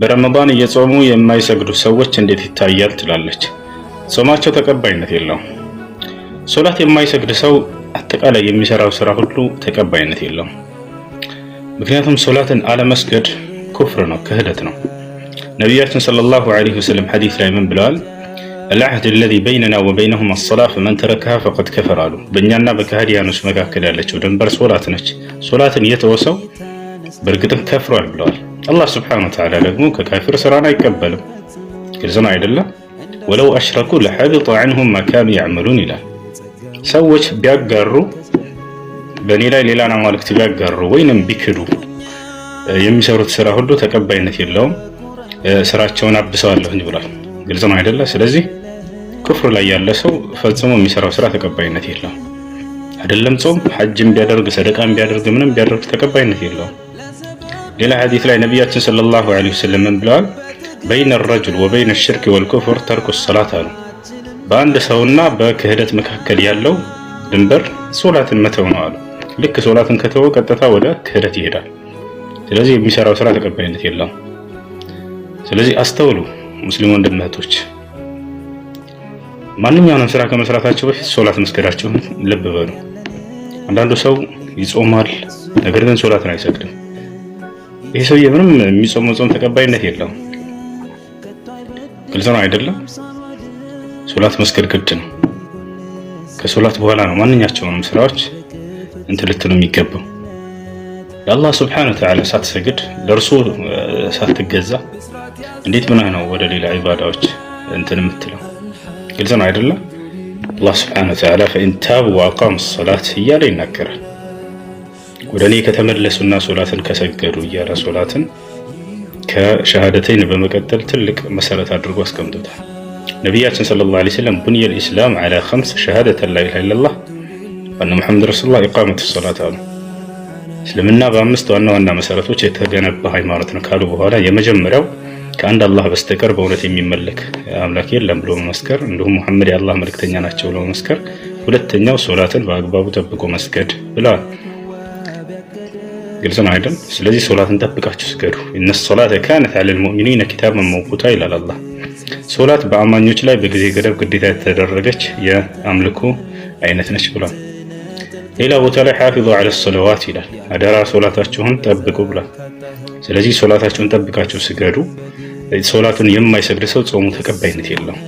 በረመዳን እየጾሙ የማይሰግዱ ሰዎች እንዴት ይታያል ትላለች። ጾማቸው ተቀባይነት የለውም። ሶላት የማይሰግድ ሰው አጠቃላይ የሚሰራው ስራ ሁሉ ተቀባይነት የለውም። ምክንያቱም ሶላትን አለመስገድ ኩፍር ነው፣ ክህደት ነው። ነቢያችን صلى الله عليه وسلم ሐዲስ ላይ ምን ብለዋል? العهد الذي بيننا وبينهم الصلاة فمن تركها فقد كفر አሉ። በእኛና በከሃዲያኖች መካከል ያለችው ድንበር ሶላት ነች። ሶላትን የተወ ሰው በእርግጥም ከፍሯል ብለዋል። አላህ سبحانه وتعالى ደግሞ ከካፊር ስራን አይቀበልም። ግልጽ ነው አይደለም? ولو أشركوا لحبط عنهم ما كانوا يعملون ይላል። ሰዎች ቢያጋሩ፣ በእኔ ላይ ሌላን አማልክት ቢያጋሩ ወይንም ቢክዱ የሚሰሩት ስራ ሁሉ ተቀባይነት የለውም፣ ስራቸውን አብሰዋለሁኝ ብሏል። ግልጽ ነው አይደለ? ስለዚህ ኩፍር ላይ ያለ ሰው ፈጽሞ የሚሰራው ስራ ተቀባይነት የለውም። አይደለም ጾም፣ ሐጅም ቢያደርግ፣ ሰደቃም ቢያደርግ፣ ምንም ቢያደርግ ተቀባይነት የለውም። ሌላ ሐዲስ ላይ ነቢያችን صلى الله عليه وسلم ምን ብለዋል? بين الرجل وبين الشرك والكفر ترك الصلاة አሉ። በአንድ ሰውና በክህደት መካከል ያለው ድንበር ሶላትን መተው ነው አሉ። ልክ ሶላትን ከተወ ቀጥታ ወደ ክህደት ይሄዳል። ስለዚህ የሚሰራው ስራ ተቀባይነት የለውም። ስለዚህ አስተውሉ ሙስሊም ወንድም እህቶች፣ ማንኛውንም ስራ ከመስራታቸው በፊት ሶላት መስገዳቸውን ልብ በሉ። አንዳንዱ ሰው ይጾማል፣ ነገር ግን ሶላትን አይሰግድም። ይህ ሰውዬ ምንም የሚጾመው ጾም ተቀባይነት የለውም። ግልጽ ነው አይደለም? ሶላት መስገድ ግድ ነው። ከሶላት በኋላ ነው ማንኛቸውንም ስራዎች እንትን ልትሉ የሚገባው። ለአላህ سبحانه وتعالى ሳትሰግድ፣ ለእርሱ ሳትገዛ እንዴት ምነህ ነው ወደ ሌላ ዒባዳዎች እንትን የምትለው? ግልጽ ነው አይደለም? አላህ سبحانه وتعالى فإن تابوا وأقاموا الصلاة እያለ ይናገራል። ወደ እኔ ከተመለሱና ሶላትን ከሰገዱ እያለ ሶላትን ከሸሃደተይን በመቀጠል ትልቅ መሰረት አድርጎ አስቀምጦታል። ነቢያችን صلى الله عليه وسلم بني الإسلام على خمس، شهادة أن لا إله إلا الله وأن محمدا رسول الله، إقامة الصلاة አሉ። እስልምና በአምስት ዋና ዋና መሰረቶች የተገነባ ሃይማኖት ነው ካሉ በኋላ የመጀመሪያው ከአንድ አላህ በስተቀር በእውነት የሚመለክ አምላክ የለም ብሎ መመስከር፣ እንዲሁም ሙሐመድ የአላህ መልእክተኛ ናቸው ብሎ መመስከር፣ ሁለተኛው ሶላትን በአግባቡ ጠብቆ መስገድ ብለዋል። ግልጽ ነው አይደል? ስለዚህ ሶላትን ጠብቃችሁ ስገዱ። إن الصلاة كانت على المؤمنين كتابا موقوتا ይላል አላህ። ሶላት በአማኞች ላይ በጊዜ ገደብ ግዴታ የተደረገች የአምልኮ አይነት ነች ብሏል። ሌላ ቦታ ላይ حافظوا على الصلوات ይላል። አደራ ሶላታችሁን ጠብቁ ብሏል። ስለዚህ ሶላታችሁን ጠብቃችሁ ስገዱ። ሶላቱን የማይሰግድ ሰው ጾሙ ተቀባይነት የለውም።